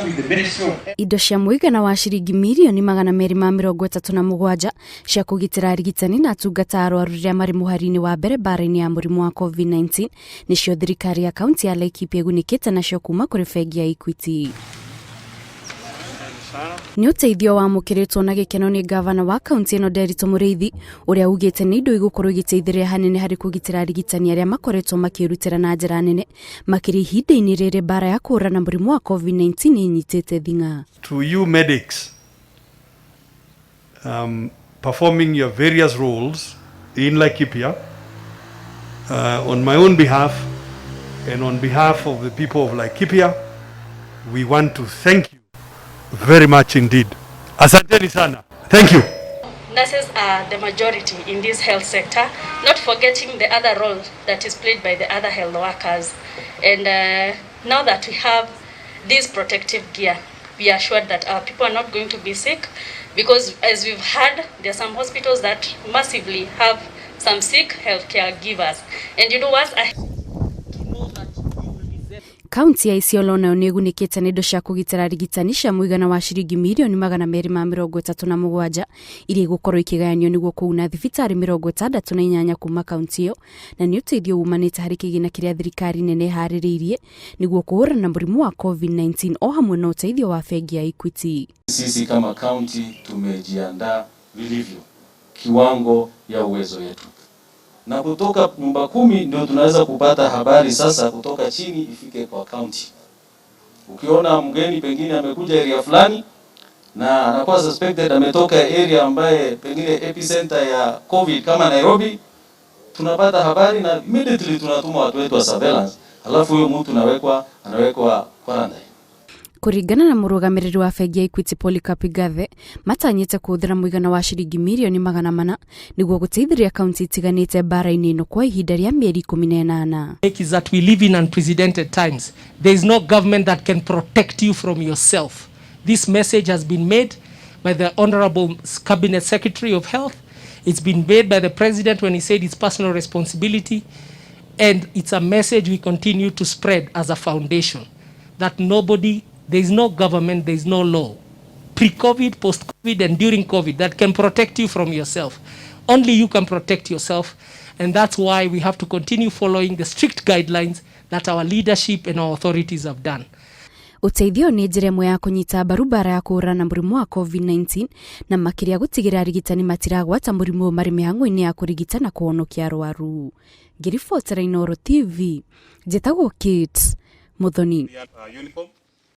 with the Ministry of Indo cia mũigana wa ciringi mirioni 237 cia kũgitĩra arigitani na atungata arwaru rĩrĩa marĩ mũhari-inĩ wa mbere mbara-inĩ ya mũrimũ wa COVID-19 nĩcio thirikari ya kaunti ya Laikipia ĩgunĩkĩte nacio kuma kũrĩ bengi ya Equity. Nĩ ũteithio wamũkĩrĩtwo na gĩkeno nĩ ngavana wa kaunti ĩno Nderitu Mũrĩithi, ũrĩa ugĩte nĩ indo igũkorwo igĩteithĩrĩria hanene harĩ kũgitĩra arigitani arĩa makoretwo makĩrutĩra na njĩra nene makĩria ihinda-inĩ rĩrĩ mbara ya kũhũrana mũrimũ wa COVID-19 ĩnyitĩte thing'a. To you medics performing your various roles in Laikipia, on my own behalf and on behalf of the people of Laikipia, we want to thank you very much indeed. Asanteni sana. Thank you. Nurses are the majority in this health sector, not forgetting the other role that is played by the other health workers. And now that we have this protective gear, we are assured that our people are not going to be sick, because as we've heard, there are some hospitals that massively have some sick healthcare givers. And you know what? I Kaunti ya Isiolo nayo nĩ ĩgunĩkĩte nĩ indo cia kũgitĩra arigitani cia mũigana wa ciringi mirioni 237 iria igũkorwo ikĩgayanio nĩguo kũguna thibitarĩ 68 kuma kaunti ĩyo, na nĩ ũteithio umanĩte harĩ kĩgĩna kĩrĩa thirikari nene ĩharĩrĩirie nĩguo kũhũrana na mũrimũ wa COVID-19 o hamwe na ũteithio wa bengi ya Equity. Sisi kama kaunti tumejiandaa vilivyo kiwango ya uwezo wetu, na kutoka nyumba kumi ndio tunaweza kupata habari sasa kutoka chini ifike kwa kaunti. Ukiona mgeni pengine amekuja area fulani na anakuwa suspected ametoka area ambaye pengine epicenter ya COVID kama Nairobi, tunapata habari na immediately tunatuma watu wetu wa surveillance, alafu huyo mtu anawekwa quarantine. Kũringana na mũrũgamĩrĩri wa bengi ya Equity Polycarp Igathe, matanyĩte kũhũthĩra mũigana wa ciringi mirioni 400 nĩguo gũteithĩrĩria kaunti itiganĩte mbara-inĩ ĩno kwa ihinda rĩa mĩeri 18. Is that we live in unprecedented times. There is no government that can protect you from yourself. This message has been made by the Honorable Cabinet Secretary of Health. It's been made by the President when he said it's personal responsibility. And it's a message we continue to spread as a foundation that nobody, there is no government, there is no law, pre-COVID, post-COVID, and during COVID, that can protect you from yourself. Only you can protect yourself. And that's why we have to continue following the strict guidelines that our leadership and our authorities have done. Ũteithio nĩ njĩra ĩmwe ya kũnyita mbaru mbara ya kũhũrana na mũrimũ wa COVID-19 na makĩria gũtigĩrĩra arigitani matiragwata mũrimũ ũyũ marĩ mĩhang'o-inĩ ya kũrigita na kũhonokia arwaru. Ngĩribotera Inooro TV, njĩtagwo Kate Muthoni. Uniform.